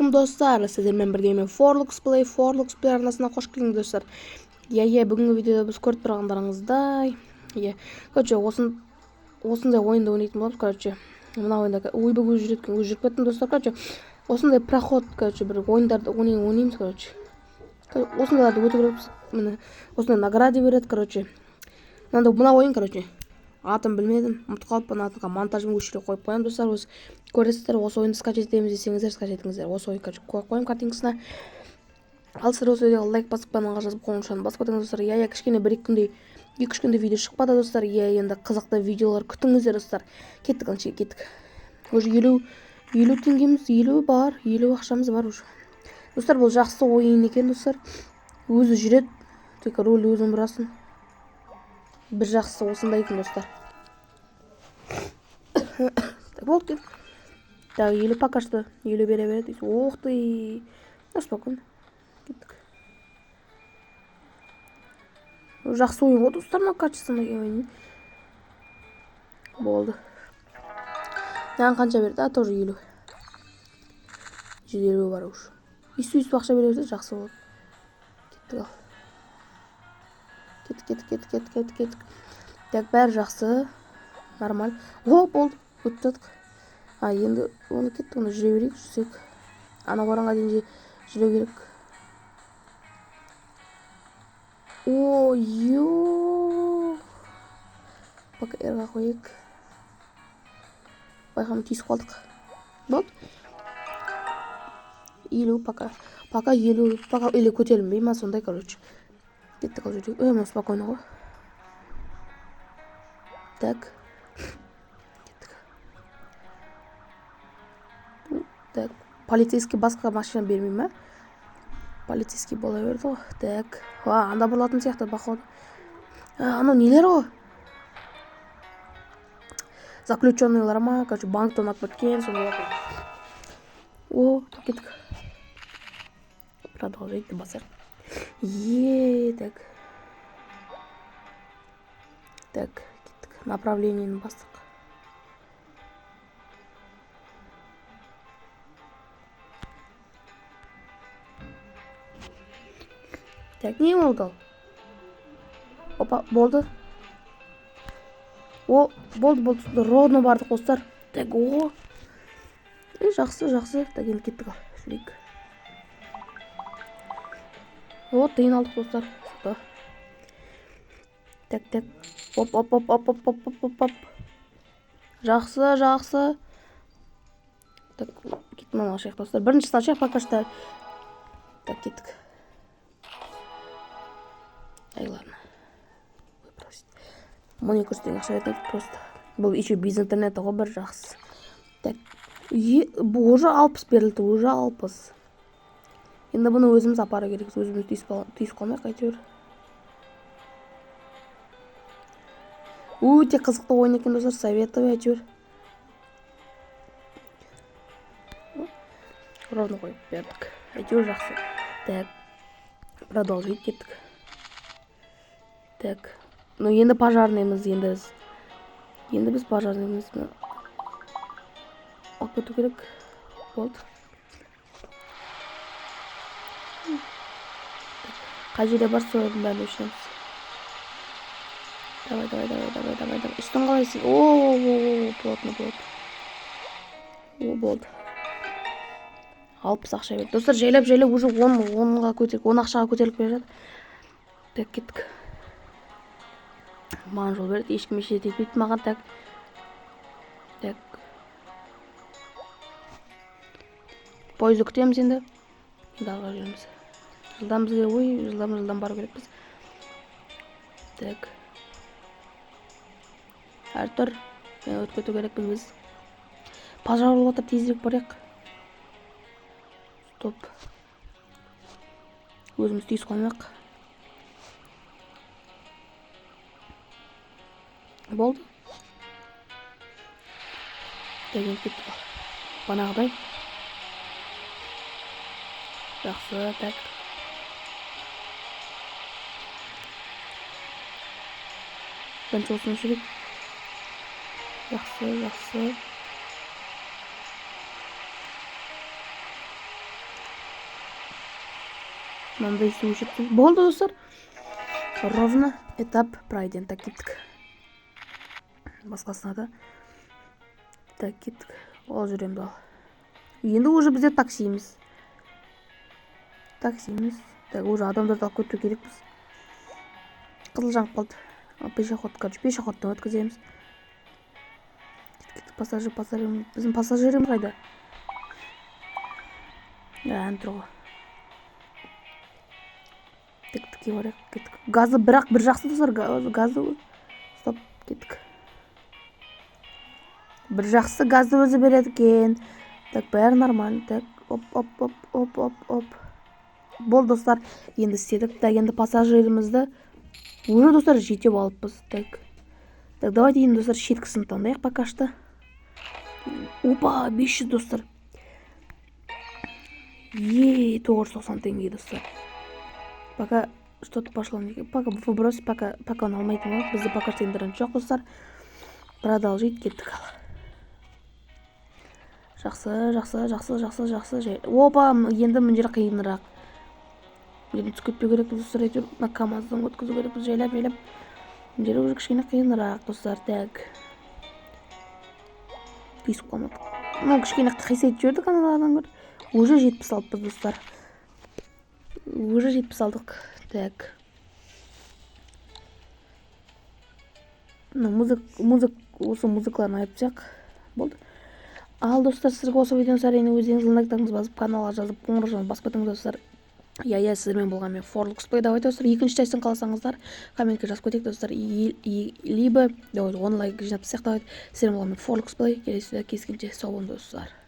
Ассалаумағалейкум, достар! Сіздермен бірге мен Forlux Play, Forlux Play арнасына қош келдіңіз, достар. Иә, бүгінгі видеода біз көріп тұрғандарыңыздай, иә, короче, осындай ойынды ойнайтын боламыз, короче. Мына ойында ойбай өзі жүреді екен, өзі жүріп кеттім, достар, короче. Осындай проход, короче, бір ойындарды ойнаймыз, короче. Осындайларды өту керекпіз. Міне, осындай награда береді, короче. Мынандай мына ойын, короче. Атын білмедім, ұмытып қалыппын атын, монтажын осы жерге қойып қоямын, достар, өз көресіздер. Осы ойынды скачать етеміз десеңіздер, скачать етіңіздер. Осы ойын, короче, қойып қоямын картинкасына. Ал сіздер осы видеоға лайк басып, каналға жазып, қоңырауын басып кетіңіз, достар. Иә, кішкене бір екі күндей, 2-3 күнде видео шықпады, достар. Иә, енді қызықты видеолар күтіңіздер, достар. Кеттік, аңшы, кеттік. Уже 50 теңгеміз, 50 бар, 50 ақшамыз бар уже. Достар, бұл жақсы ойын екен, достар. Өзі жүреді, тек руль өзің бұрасың. Бір жақсысы осындай екен, достар. Так, болды, кеттік. Так, 50 пока что, 50 бере береді. Ох ты. Ну, спокойно. Кеттік. Жақсы ойын ғой, достар, мына качественный ойын. Болды. Мынаған қанша берді? А, тоже 50. 150 бар уже. Өйстіп ақша бере берсе жақсы болады. Кеттік ал. Кеттік, кеттік, кеттік, кеттік, кеттік, кеттік. Так, бәрі жақсы. Нормаль. О, болды. Өтіп тастадық. А, енді оны кеттік, оны жүре берейік, жүрсек. Ана оранға дейін жүре керек. О, ё. Пока R-ға қояйық. Байқамай түйісіп қалдық. Болды. 50 пока. Пока 50, пока или көтерілмей ма сондай, короче. Кеттік, ал жүрейік. Ой, мынау спокойно ғой. Так. Кеттік. Так, полицейский басқа машина бермей ма? Полицейский бола берді ғой. Так. А, анда бұрылатын сияқты, походу. Анау нелер ғой? Заключенныйлар ма? Короче, банк тонап кеткен, сондайлар. О, кеттік. Продолжить деп басайық. Е, так. Так, кеттік. Направлениені бастық. Так, не болды ал? Опа, болды. О, болды, болды. Ровно бардық, достар. Так, о. Жақсы, жақсы. Так, енді кеттік ал. Жүрейік. О, тиын алдық, достар. Супер. Так, так. Оп, оп, оп, оп, оп, оп, оп, оп, оп. Жақсы, жақсы. Так, кеттік, мынаны ашайық, достар. Біріншісін ашайық пока что. Так, кеттік. Ай, ладно. Выбросить. 1200 теңге ақша береді просто. Бұл еще без интернета ғой, бір жақсы. Так, бұл уже 60 берілді, уже 60. Енді бұны өзіміз апару керекпіз, өзіміз түйісіп қалмайық әйтеуір. Өте қызықты ойын екен, достар, советую әйтеуір. Ровно қойып бердік. Әйтеуір жақсы. Так, продолжить кеттік. Так, ну енді пожарныймыз, енді біз. Енді біз пожарныймыз. Алып кету керек. Болды. Қай жерде бар, сол жердің бәрін өшіреміз. Давай, давай, давай, давай, давай, давай. Үстін қалайсың? О, о, о, плотно, плотно. О, болды. 60 ақша берді. Достар, жайлап, жайлап уже 10-ға көтеріп, 10 ақшаға көтеріліп келе жатыр. Так, кеттік. Маған жол берді, ешкім ештеңе етпейді маған. Так. Так. Пойызды күтеміз енді. Енді алға жүреміз. Жылдам бізге, ой, жылдам, жылдам бару керекпіз. Так. Артур, мен өтіп кету керекпіз біз. Пожар болып жатыр, тезірек барайық. Стоп. Өзіміз түйісіп қалмайық. Болды. Так, енді кеттік. Банағыдай. Жақсы, так. Бірінші осыны өшірейік. Жақсы, жақсы. Мынандай су өшіріп болды, достар. Ровно этап пройден. Так, кеттік басқасына да. Так, кеттік, ол жүреміз. Ал енді уже бізде таксиміз, таксиміз. Так, уже адамдарды алып кету керекпіз. Қызыл жанып қалды. Пешеход, короче, пешеходтан өткіземіз. Кеттік, пассажир, пассажир, біздің пассажиріміз қайда? Ән тұр ғой. Тік, тіке барайық, кеттік. Газы, бірақ бір жақсы, достар, газы. Стоп, кеттік. Бір жақсы, газды өзі береді екен. Так, бәрі нормально. Так, оп, оп, оп, оп, оп, оп. Болды, достар, енді істедік. Так, енді пассажирімізді уже, достар, жетеп алыппыз. Так, так, давайте енді, достар, шеткісін таңдайық пока что. Опа, 500, достар. Е, 990 теңге, достар. Пока что-то пошло не, пока выброс, пока, пока оны алмайтын болады. Бізде пока что интернет жоқ, достар. Продолжить, кеттік. Ал жақсы, жақсы, жақсы, жақсы, жақсы. Жай, опа, енді мына жер қиынырақ. Енді түсіп кетпеу керек, достар, әйтеуір мына КамАЗдан өткізу керекпіз жайлап, жайлап. Мына жер уже кішкене қиынырақ, достар. Так, тиісіп қалмадық. Ну, кішкене қисайтып жібердік аналардан гөрі. Уже 70 алыппыз, достар, уже 70 алдық. Так, мына музык, музык, осы музыкаларын айырып тастайық, болды. Ал, достар, сіздерге осы видеоны, әрине, өздеріңіз лайктарыңызды басып, каналға жазып, қоңырауын басып кетіңіз, достар. Иә, сіздермен болған мен, Форлукс Плей. Давайте, достар, екінші частьін қаласаңыздар, комментке жазып кетейік, достар. Либо давайте 10 лайк жинап тастайық. Давайте, сіздермен болған мен, Форлукс Плей. Келесі видеода кездескенше сау болыңдар, достар.